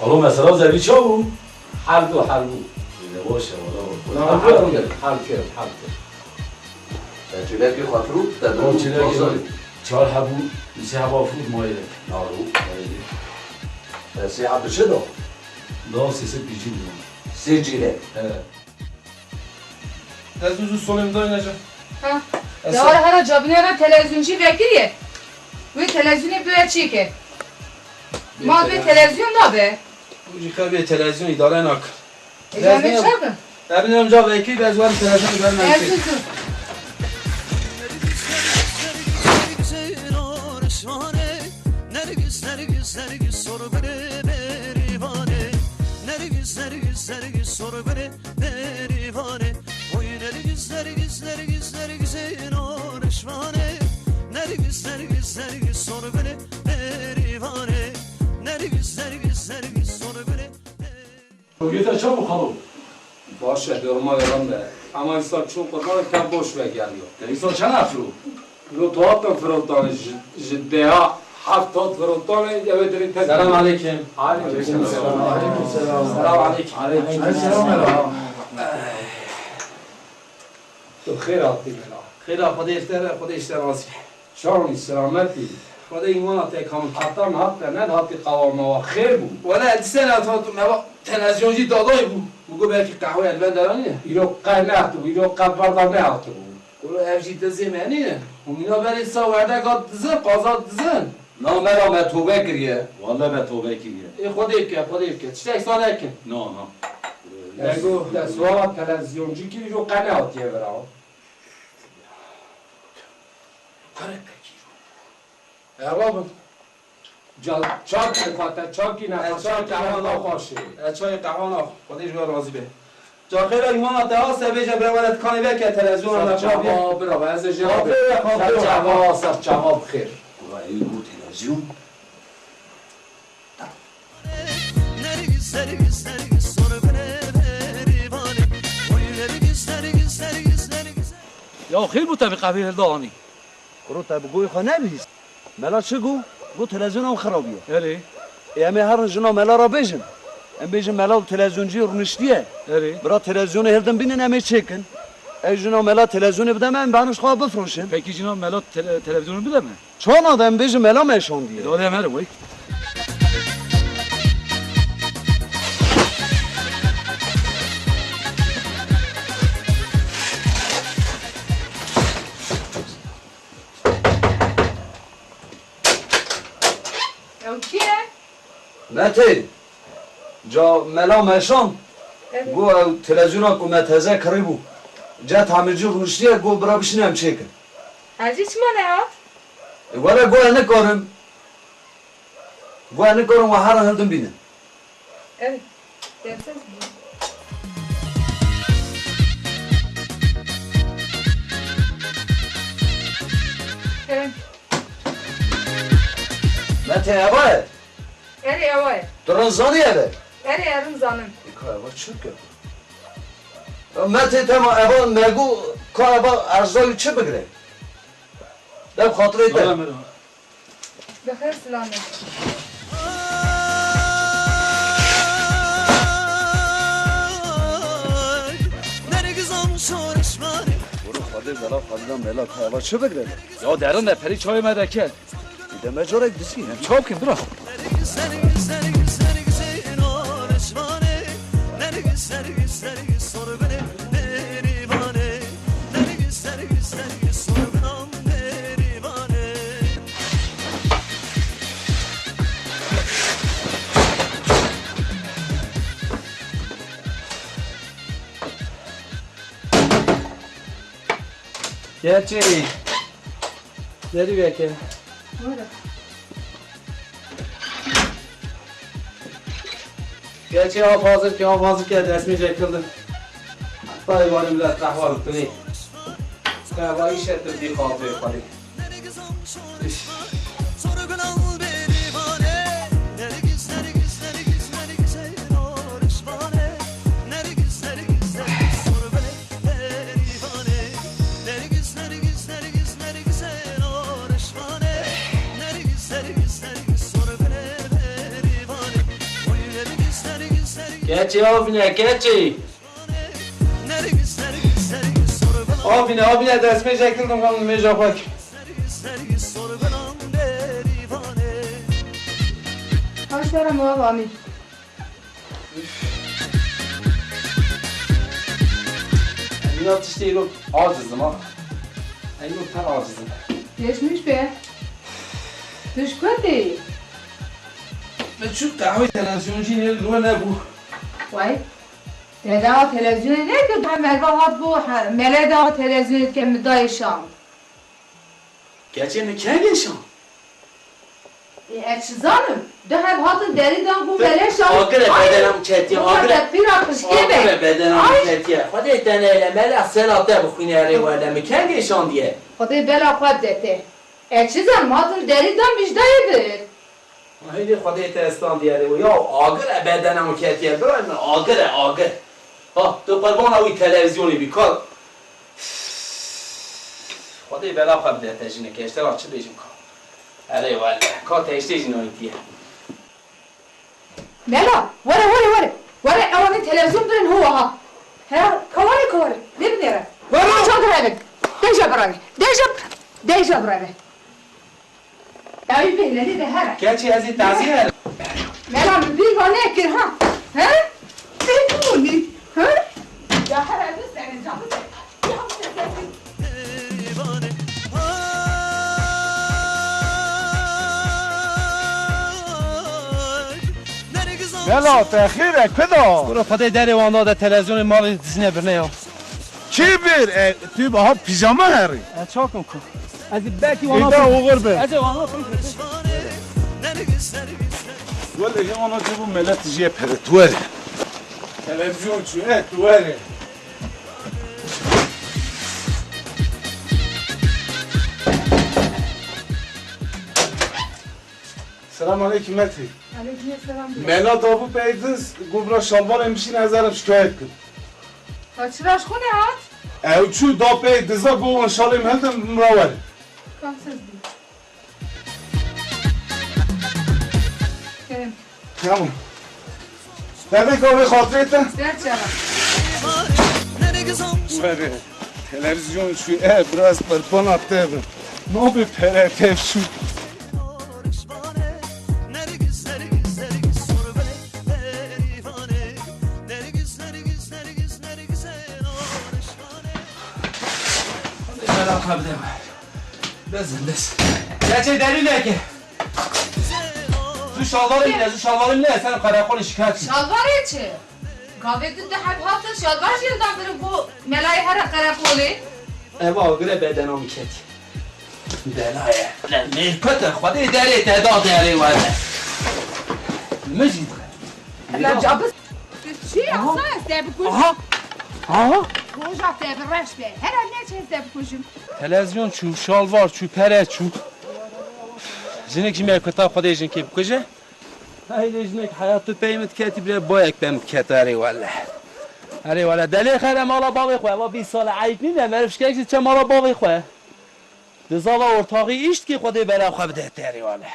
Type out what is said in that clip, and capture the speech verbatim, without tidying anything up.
Alo, mesela zevî çawa bû? Hel bû, hel bû. Ne baş e, wala bû. Na, Hel hel bû, kir. Hel kir, hel kir. Te çêlekê xwe firût, te O çêlekê bazarê. Çar hebû, sê heba firût mayî de. Naru. Te sê heb bi çi da? Da sê sed pîncî milyon. Sê çêlek. Evet. Ez zû zû solê min dayî neca. Ha. Ez Ya se- hala cabinê re televîzyoncî vekiriye. Wê televîzyonê bi çêke. Ma vê televîzyon nabe. Û jî xebê televîzyon îdare nak. E, Ez ya ne ne- çakin? Em ne ca vekir, ez wer televîzyon ver Ez ne. zû zû. Nergis, nergis, nergis, sor bire berî vane. Nergis, nergis, nergis, sor bire berî vane. Oy nergis, nergis, nergis, nergisê narişvane. Nergis, nergis, nergis, sor bire berî vane. Nergis, nergis, nergis, sor bire Rogê te çawa xalo? Baş e, normal e, lan be. Ama insan çok kadar tam boş ver geliyor. Te insan çend afro? Lo tuhatin firotanê ji, ji deha heft hat firotanê, ew ê dirê te Selam aleyküm. Aleyküm selam. Aleyküm selam. Selam aleyküm. Aleyküm selam. Tu xêr hatî mela. Xêra Xwedê ji te re, Xwedê ji te razî. Çawanî selametî. Xwedê îmana te kamil. Heta niha te nedihatî qawama wa xêr bû. Wele dîse nehat me va televîzyoncî dadayî bû. Min got belkî qehwe li ber deranî ye. Îro qe nehatibû, îro qe berda nehatibû. Wele ev jî dizê me nîne. Û mîna berê sa werdek hat dizin, qazat dizin. Na mela me tobe kiriye. Wele me tobe kiriye. Ê Xwedê bike, Xwedê bike. Tiştek sa nekin. Na, na. Ego, te suala televîzyoncî kirî, îro qe nehatiye vira. Kare pekî. Eva bin. Ca-, çakî xwe te çakî ne, E, çakî qehwa ne, nax. Xweşê. E, çayê qehwa nax. Xwedê ji we razî be. Ca xêra îmana te ast e, bêje bira were tikanê veke televîzyona me çawa bira, ez ê jê Xafê re, xafê. Ser çava, ser çava bi xêr. Kura ew got televîzyon. Nergis, nergis, nergis, sor bire berî vane. Oy nergis, nergis, nergis, nergis. Ya xêr bû te bi qehwê hilda anî. Kuro te bi goyê xwe nebihîst. Mela çi got? Got televîzyona wî xirabiye. Erê. Ê em ê herin jina mela re bêjin. Em bêjin mela û televîzyoncî rûniştiye. Erê. Bira televîzyonê hildin bînin em ê çêkin. Ey jina mela televîzyonê bide me em beriş xwe bifroşin. Pekî jina mela tele-, televîzyonê bide me? Çawa nade em bêjin mela me şandiye. Dade em herin wey. Ew kî ye? Metê, ca mela meşan, Evet. Got ew televîzyona ku me teze kirîbû, cet hemircî rûniştiye, got bira bişîne em çêkin. Hecî çima nehat? E, were got ez nikarim. Got ez nikarim, we herin hildin bînin. Evet. Dersiniz mi? Evet. Metê eva ye. Erê, ewa ye. Tu rin zanî ev e? Erê, erin zanin. E, ka eva çi bike? Ya Metê tema eva me got ka eva erza wî çi bigire? De bi xatirê te. Mera, mera. Bi xêr silamê. Were Xwedê bela xwedî da mela ka eva çi bigire? Ya derin de perî çayê me de ke. Deme carek dizî. Em çawa bikin bira? Gerçi. Derî veke. Buyurun. Gerçi av hazır ki, av hazır ki, resmi çekildi. Hatta yuvarım biraz kahvaltı ne? Kahvaltı işlettim bir kahve yapalım. Keçê avîne, keçê. Avîne, avîne, destmêjek girdim, van nimêja xwe kir. Kaç para mı abi? Emîna tiştê îro aciz im ha. Îro pir aciz im. Geçmiş be. Tu ji ku tê? Min çû qehweyê televîzyonê jî li we nebû. Wey. Te dawa televîzyonê nekir, hem merva hat bû, he, mele dawa televîzyonê dike min dayê şam. Keçê min kengê şam? Ê, ez çi zanim? Du heb hatin derî dan ku mele şam. Agir e bedena min ketiye, agir e. Te pîra pişkê be. Agir e bedena min ketiye. Xwedê te neyle, mele sela te bixwîne erê wele, min kengê şandiye? Xwedê bela xwe bide te. Ez çi zanim, hatin derî dan, min ji dayê bir. Hêdî Xwedê te standiye rê û ya agir e bedena min ketiye, birayê min, agir e, agir. Ha, tu qurbana wî televîzyonê bî, kal. Xwedê bela xwe bide te jinekê, ez te ra çi bêjim, kal. Erê wele, ka te hiştê jî nayîtiye. Mela, were, were, were. Were, ewanê televîzyon birin ho ha. He, ka were, ka were. Lê binêre. Were. Çadir hebin. Deja birave. Deja, deja birave. Dawî bêhlenê de here. Keçê ez ê tazî herim. Mela, min bîr va nekir ha. He? Bêbûnî. He? Ya here, ez ê serê camî de. Ya sesesî. Mela, te xêr e, ku da? Kuro Xwedê derê wan da de televîzyonê malê dizîne birine ya. Kî bir? E, tu bi ha pijama herî. E, çakim ku. Ez ê belkî wana... Êda oxir be. Ez ê wana... Wele hê wana cebû melet jiye pere. Tu were. Televîzyon çû, e, tu were. Selam aleyküm Metî. Aleyküm selam. Mela dabû pey diz, got bira şalvarê min şîne, ez herim şikayet kim. Ka çira ji xwe nehat? Ew çû da pey diza, got wan şalê min hildin, min ra were. Ka siz bî. Kerem. Tamam. Devê gavê xatirê te. Serçe. Were. Televîzyon çû, e, biraz qurbana te bin. Nabê pere tev çû. Bela xwe bide me. Bezin, bez. Keçê derî neke. Zû şalvarê bine, zû şalvarê bine, sen qereqolê şikayet. Şalvarê çi? Gavê din de heb hatin şalvar jê dan birin ku melayê here qereqolê. Ev agire bedena min ketî. Belaye. Le mêrkete Xwedê derê te da derê were. Min jî dixe. Ela cabis. Çi yasa ez te bikujim? Aha. Aha. Roja te bi reş be. Here neçe ez te bikujim. Televîzyon çû, şalvar çû, pere çû. Jinik jî mêrketa Xwedê jinkê bikuje. Hey lê jinek heyat tu pey min diketî bire bayek pey min dikete erê wele. Erê wele delê xere mala bavê xwe, eva bîst sale eyb nîne, meriv şikek jî çe mala bavê xwe. Di zava ortaxî îşt kî Xwedê bela xwe bide te erê wele.